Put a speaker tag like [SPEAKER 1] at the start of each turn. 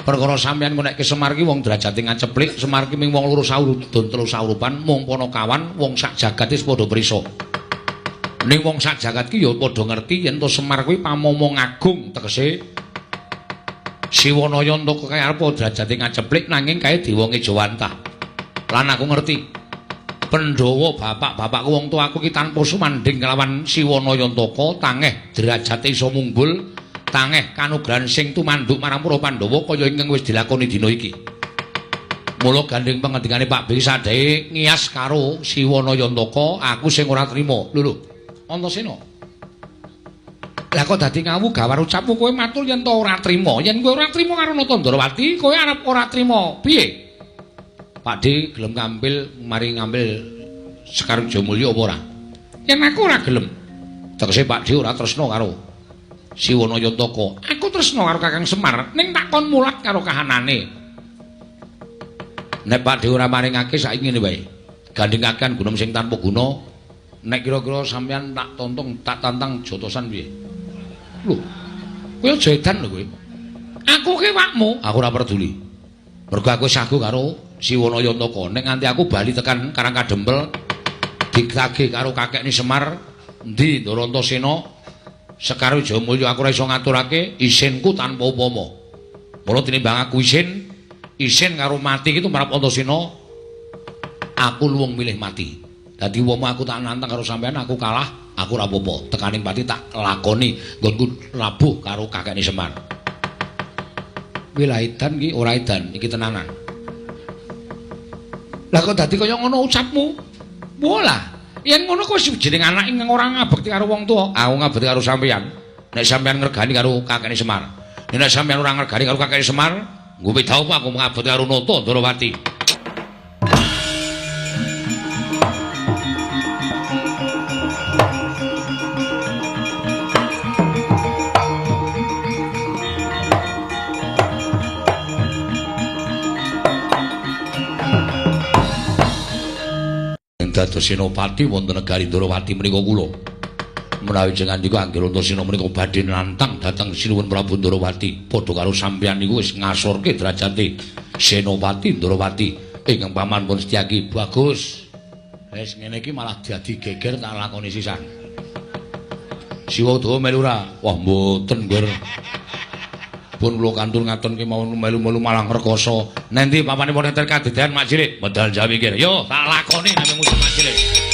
[SPEAKER 1] Perkara sampeyan ngonekke Semar ki wong derajate ngaceplik, Semar ki ming wong loro saurudun telu saurupan, mung panakawan wong sak jagat wis padha prisa. Ning wong sak jagat ki ya padha ngerti yen to Semar kuwi pamomong agung, tegese Siwanaya entuk kaya arep derajate ngaceplik nanging kae dewa ngejawantah. Lan aku ngerti Pandhawa bapak-bapakku wong tuaku ki tanpa sumandhing kelawan Siwanaya Antaka tangeh derajate iso munggul, tangeh kanugrahan sing tumanduk marang para Pandhawa kaya ingkang wis dilakoni dina iki. Mula gandeng pangendikane Pak B sadhe ngias karo Siwanaya Antaka, aku sing ora trima. Lho lho, Antasena. Lah kok dadi ngawu gawar ucapmu kowe matur yen to ora trima. Yen kowe ora trima karo Nata Ndrawati, kowe arep ora trima. Piye? Pak D gelem ngambil mari ngambil Sekar Wijayamulya apa ora? Yen aku ora gelem. Tegese Pak D ora tresna karo Siwanaya Antaka. Aku tresna karo Kakang Semar, ning tak kon mulat karo kahanane. Nek Pak D ora maringake saiki ngene wae. Gandhengaken gunung sing tanpa guna. Nek kira-kira sampeyan tak tontong, tak tantang jotosan piye? Lho. Kowe aja edan lho kowe. Aku ki wakmu, aku ora peduli. Mergo aku sagu karo Siwanaya Antaka. Nek nganti aku bali tekan Karang Kadempel ditagih karo kakekne Semar, endi Ndara Antasena, Sekar Wijayamulya aku ora iso ngaturake isinku tanpa upama. Mula tinimbang aku isin, isin karo mati ki tumrap Antasena, aku luwung milih mati. Dadi umpama aku tak nantang karo sampean aku kalah, aku ora apa-apa. Tekaning pati tak lakoni nggonku labuh karo kakekne Semar. Kuwi lah edan ki ora edan, iki tenanan. Lah kok dadi kaya ngono ucapmu? Walah, yen ngono kok wis jeneng anak ingkang ora ngabekti karo wong tuwa, aku ngabekti karo sampeyan. Nek sampeyan ngregani karo kakekne Semar. Nek sampeyan ora ngregani karo kakekne Semar, nggo beda apa aku ngabekti karo Nata Ndrawati. Dados senopati wonten negari Ndrawati menika kula. Menawi jenengan niku anggere Antasena menika badhe nantang dhateng Sinuwun Prabu Ndrawati, padha karo sampeyan niku wis ngasorke derajate Senopati Ndrawati ingkang paman pun Setyaki. Bagus. Wis ngene iki malah dadi geger tak lakoni sisan. Siwa Dawa melu ora? Wah mboten, Ngger. Pun kula kantur ngaton kemawon melu-melu malah ngrekoso. Nendi papanipun enten kadedan Mak Cilik? Medal Jawi kene. Yo, tak lakoni nek musuh Mak Cilik.